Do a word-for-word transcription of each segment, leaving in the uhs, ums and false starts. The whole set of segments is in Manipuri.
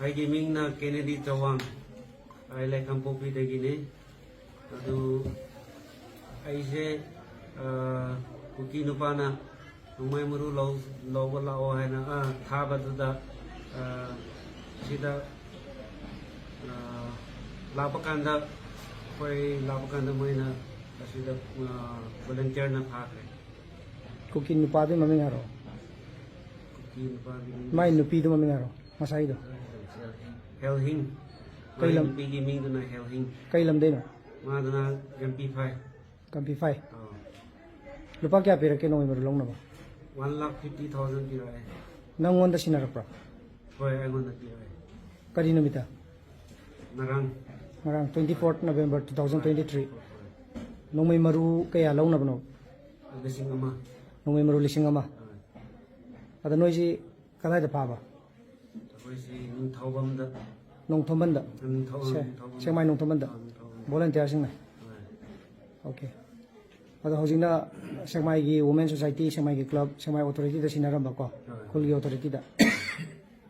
ꯑꯩꯒꯤ ꯃꯤꯡꯅ ꯀꯦꯅꯦꯗꯤ ꯆꯧꯋꯥꯡ꯫ ꯑꯩ ꯂꯩꯈꯥꯝꯄꯣꯛꯄꯤꯗꯒꯤꯅꯤ꯫ ꯑꯗꯨ ꯑꯩꯁꯦ, ꯑ, ꯀꯨꯀꯤ ꯅꯨꯄꯥꯅ ꯅꯣꯡꯃꯩ ꯃꯔꯨ ꯂꯧ-, ꯂꯧꯕ ꯂꯥꯛꯑꯣ ꯍꯥꯏꯅ, ꯑ, ꯊꯥꯕꯗꯨꯗ, ꯑ, ꯁꯤꯗ, ꯑ, ꯂꯥꯛꯄ ꯀꯥꯟꯗ, ꯑꯩꯈꯣꯏ ꯂꯥꯛꯄ ꯀꯥꯟꯗ ꯃꯣꯏꯅ ꯑꯁꯤꯗ, ꯑ, ꯚꯣꯂꯨꯟꯇꯤꯌꯔꯅ ꯐꯥꯈ꯭ꯔꯦ꯫ ꯀꯨꯀꯤ ꯅꯨꯄꯥꯗꯨꯒꯤ ꯃꯃꯤꯡ ꯍꯥꯏꯔꯣ꯫ ꯀꯨꯀꯤ ꯅꯨꯄꯥꯗꯨꯒꯤ ꯃꯃꯤꯡ ꯃꯥꯏ ꯅꯨꯄꯤꯗꯨ ꯃꯃꯤꯡ ꯍꯥꯏꯔꯣ, ꯉꯁꯥꯏꯗꯣ꯫ ꯍꯦꯜꯍꯤꯡ꯫ ꯀꯩ ꯃꯥꯏ ꯂꯝ? ꯅꯨꯄꯤꯒꯤ ꯃꯤꯡꯗꯨꯅ ꯍꯦꯜꯍꯤꯡ꯫ ꯀꯩ ꯂꯝꯗꯩꯅꯣ? ꯃꯥꯗꯨꯅ ꯒꯝꯄꯤꯐꯥꯏ꯫ ꯒꯝꯄꯤꯐꯥꯏ꯫ ꯑꯥ꯫ ꯂꯨꯄꯥ ꯀꯌꯥ ꯄꯤꯔꯛꯀꯦ ꯅꯣꯡꯃꯩ ꯃꯔꯨ ꯂꯧꯅꯕ? One lakh fifty thousand ꯄꯤꯔꯛꯑꯦ꯫ ꯅꯪꯉꯣꯟꯗ ꯁꯤꯟꯅꯔꯛꯄ꯭ꯔꯣ? ꯍꯣꯏ, ꯑꯩꯉꯣꯟꯗ ꯄꯤꯔꯛꯑꯦ꯫ ꯀꯔꯤ ꯅꯨꯃꯤꯠꯇ? ꯉꯔꯥꯡ꯫ ꯉꯔꯥꯡ, twenty fourth November two thousand twenty three꯫ ꯍꯣꯏ, ꯍꯣꯏ꯫ ꯅꯣꯡꯃꯩ ꯃꯔꯨ ꯀꯌꯥ ꯂꯧꯅꯕꯅꯣ? ꯂꯤꯁꯤꯡ ꯑꯃ꯫ ꯅꯣꯡꯃꯩ ꯃꯔꯨ ꯂꯤꯁꯤꯡ ꯑꯃ꯫ ꯍꯣꯏ꯫ ꯑꯗ ꯅꯣꯏꯁꯤ ꯀꯗꯥꯏꯗ ꯐꯥꯕ? ꯑꯩꯈꯣꯏꯁꯤ ꯅꯤꯡꯊꯧꯕꯝꯗ꯫ ꯅꯣꯡꯊꯣꯝꯕꯟꯗ? ꯅꯤꯡꯊꯧ-, ꯁꯦ-, ꯅꯤꯡꯊꯧꯕꯝꯗ꯫ ꯁꯦꯛꯃꯥꯏ ꯅꯣꯡꯊꯣꯝꯕꯟꯗ? ꯑꯥ, ꯅꯤꯡꯊꯧꯕꯝꯗ꯫ ꯚꯣꯂꯨꯟꯇꯤꯌꯔꯁꯤꯡꯅ? ꯍꯣꯏ꯫ ꯑꯣꯀꯦ꯫ ꯑꯗꯣ ꯍꯧꯖꯤꯛꯅ ꯁꯦꯛꯃꯥꯏꯒꯤ Women Society, ꯁꯦꯛꯃꯥꯏꯒꯤ club, ꯁꯦꯛꯃꯥꯏ authority ꯗ ꯁꯤꯟꯅꯔꯝꯕꯀꯣ, ꯍꯣꯏ꯫ ꯈꯨꯜꯒꯤ authority ꯗ꯫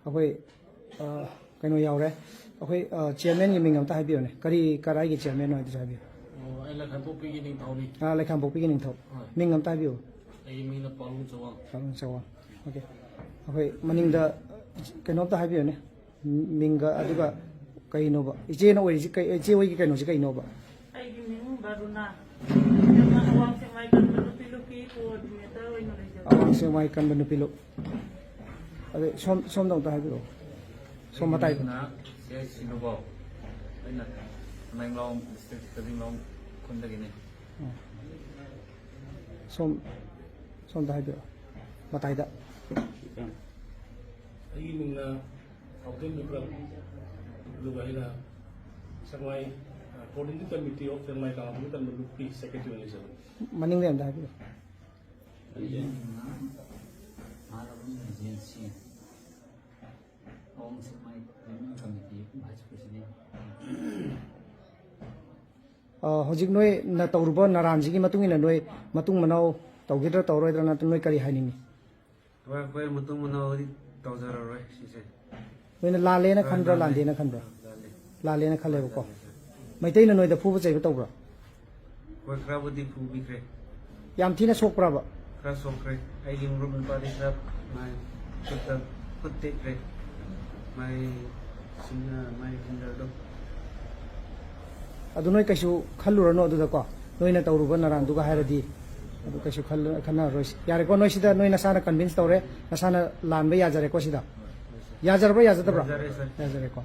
ꯑꯩꯈꯣꯏ, ꯑ, ꯀꯩꯅꯣ ꯌꯥꯎꯔꯦ꯫ ꯑꯩꯈꯣꯏ, ꯑ, chairman ꯒꯤ ꯃꯤꯡ ꯑꯝꯇ ꯍꯥꯏꯕꯤꯌꯨꯅꯦ꯫ ꯀꯔꯤ, ꯀꯔꯥꯏꯒꯤ chairman ꯅꯣ ꯍꯥꯏꯗꯨꯁꯨ ꯍꯥꯏꯕꯤꯌꯨ꯫ ꯑꯣ, ꯑꯩ ꯂꯩꯈꯥꯝꯄꯣꯛꯄꯤꯒꯤ ꯅꯤꯡꯊꯧꯅꯤ꯫ ꯑ, ꯂꯩꯈꯥꯝꯄꯣꯛꯄꯤꯒꯤ ꯅꯤꯡꯊꯧ꯫ ꯍꯣꯏ꯫ ꯃꯤꯡ ꯑꯝꯇ ꯍꯥꯏꯕꯤꯌꯨ꯫ ꯑꯩꯒꯤ ꯃꯤꯡꯅ ꯄꯥꯎꯂꯨꯡ ꯆꯧꯋꯥꯡ꯫ ꯄꯥꯎꯂꯨꯡ ꯆꯧꯋꯥꯡ꯫ ꯑꯣꯀꯦ꯫ ꯑꯩꯈꯣꯏ ꯃꯅꯤꯡꯗ ꯀꯩꯅꯣꯝꯇ ꯍꯥꯏꯕꯤꯌꯨꯅꯦ꯫ ꯃꯤꯡꯒ ꯑꯗꯨꯒ ꯀꯩꯅꯣꯕ? ꯏꯆꯦꯅ ꯑꯣꯏꯔꯤꯁꯤ ꯀꯩ, ꯏꯆꯦ ꯍꯣꯏꯒꯤ ꯀꯩꯅꯣꯁꯤ ꯀꯩꯅꯣꯕ? ꯑꯩꯒꯤ ꯃꯤꯡ ꯕꯔꯨꯅꯥ꯫ ꯑꯋꯥꯡ ꯁꯦꯛꯃꯥꯏ ꯀꯟꯕ ꯅꯨꯄꯤ ꯂꯨꯞꯀꯤ coordinator ꯑꯣꯏꯅ ꯂꯩꯖꯕ꯫ ꯑꯋꯥꯡ ꯁꯦꯛꯃꯥꯏ ꯀꯟꯕ ꯅꯨꯄꯤ ꯂꯨꯞ꯫ ꯑꯗꯩ ꯁꯣꯝ, ꯁꯣꯝꯗ ꯑꯝꯇ ꯍꯥꯏꯕꯤꯔꯛꯑꯣ꯫ ꯁꯣꯝ ꯃꯇꯥꯏꯗ꯫ ꯑꯩꯒꯤ ꯃꯤꯡꯅ ꯁꯦ ꯁꯤꯅꯨꯕꯧ꯫ ꯑꯩꯅ ꯇꯃꯦꯡꯂꯣꯡ district, ꯇꯃꯦꯡꯂꯣꯡ ꯈꯨꯟꯗꯒꯤꯅꯤ꯫ ꯎꯝ꯫ ꯁꯣꯝ, ꯁꯣꯝꯗ ꯍꯥꯏꯕꯤꯔꯛꯑꯣ꯫ ꯃꯇꯥꯏꯗ꯫ ꯑꯩꯒꯤ ꯃꯤꯡꯅ ꯊꯥꯎꯗꯦꯝ ꯕꯤꯀ꯭ꯔꯝ, ꯑꯗꯨꯒ ꯑꯩꯅ ꯁꯦꯛꯃꯥꯏ, ꯑ, Coordinating Committee of ꯁꯦꯛꯃꯥꯏ ꯀꯥꯡꯂꯨꯞꯀꯤ ꯇꯝꯕ ꯂꯨꯞꯀꯤ secretary ꯑꯣꯏꯅ ꯂꯩꯖꯕꯅꯤ꯫ ꯃꯅꯤꯡꯗ ꯑꯝꯇ ꯍꯥꯏꯕꯤꯌꯨ꯫ ꯑꯩꯒꯤ ꯃꯤꯡꯅ ꯃꯍꯥꯔꯥꯕꯝ ꯔꯤꯖꯦꯟꯁꯤ, ꯑꯋꯥꯡ ꯁꯦꯛꯃꯥꯏ Women Committee vice president꯫ ꯑ, ꯍꯧꯖꯤꯛ ꯅꯣꯏꯅ ꯇꯧꯔꯨꯕ ꯅꯔꯥꯟꯁꯤꯒꯤ ꯃꯇꯨꯡ ꯏꯟꯅ ꯅꯣꯏ ꯃꯇꯨꯡ ꯃꯅꯥꯎ ꯇꯧꯒꯗ꯭ꯔꯥ ꯇꯧꯔꯣꯏꯗ꯭ꯔꯥ ꯅꯠꯇ꯭ꯔꯒ ꯅꯣꯏ ꯀꯔꯤ ꯍꯥꯏꯅꯤꯡꯉꯤ? ꯍꯣꯏ, ꯑꯩꯈꯣꯏ ꯃꯇꯨꯡ ꯃꯅꯥꯎꯗꯤ ꯇꯧꯖꯔꯔꯣꯏ ꯁꯤꯁꯦ꯫ ꯅꯣꯏꯅ ꯂꯥꯜꯂꯦꯅ ꯈꯟꯕ꯭ꯔꯥ, ꯂꯥꯜꯂꯦꯅ ꯈꯟꯕ꯭ꯔꯥ? ꯂꯥꯜꯂꯦꯅ ꯈꯜꯂꯦꯕꯀꯣ꯫ ꯃꯩꯇꯩꯅ ꯅꯣꯏꯗ ꯐꯨꯕ ꯆꯩꯕ ꯇꯧꯕ꯭ꯔꯥ? ꯍꯣꯏ, ꯈꯔꯕꯨꯗꯤ ꯐꯨꯕꯤꯈ꯭ꯔꯦ꯫ ꯌꯥꯝ ꯊꯤꯅ ꯁꯣꯛꯄ꯭ꯔꯕ? ꯈꯔ ꯁꯣꯛꯈ꯭ꯔꯦ꯫ ꯑꯩꯒꯤ ꯃꯔꯨꯞ ꯅꯨꯄꯥꯗꯤ ꯈꯔ ꯃꯥꯏ ꯈꯨꯠꯇ ꯈꯨꯠ ꯇꯦꯛꯈ꯭ꯔꯦ꯫ ꯃꯥꯏ ꯁꯤꯡ-, ꯃꯥꯏ ꯐꯤꯡꯒꯔꯗꯣ꯫ ꯑꯗꯨ ꯅꯣꯏ ꯀꯩꯁꯨ ꯈꯜꯂꯨꯔꯅꯨ ꯑꯗꯨꯗꯀꯣ, ꯅꯣꯏꯅ ꯇꯧꯔꯨꯕ ꯅꯔꯥꯟꯗꯨꯒ ꯍꯥꯏꯔꯗꯤ꯫ ꯑꯗꯨ ꯀꯩꯁꯨ ꯈꯜꯂ-, ꯈꯟꯅꯔꯔꯣꯏꯁꯤ꯫ ꯌꯥꯔꯦꯀꯣ, ꯅꯣꯏ ꯁꯤꯗ ꯅꯣꯏ ꯅꯁꯥꯅ ꯀꯟꯚꯤꯟꯁ ꯇꯧꯔꯦ, ꯅꯁꯥꯅ ꯂꯥꯟꯕ ꯌꯥꯖꯔꯦꯀꯣ ꯁꯤꯗ? ꯌꯥꯖꯔꯕ꯭ꯔꯥ, ꯌꯥꯖꯗꯕ꯭ꯔꯥ? ꯌꯥꯖꯔꯦ, ꯁꯥꯔ꯫ ꯌꯥꯖꯔꯦꯀꯣ꯫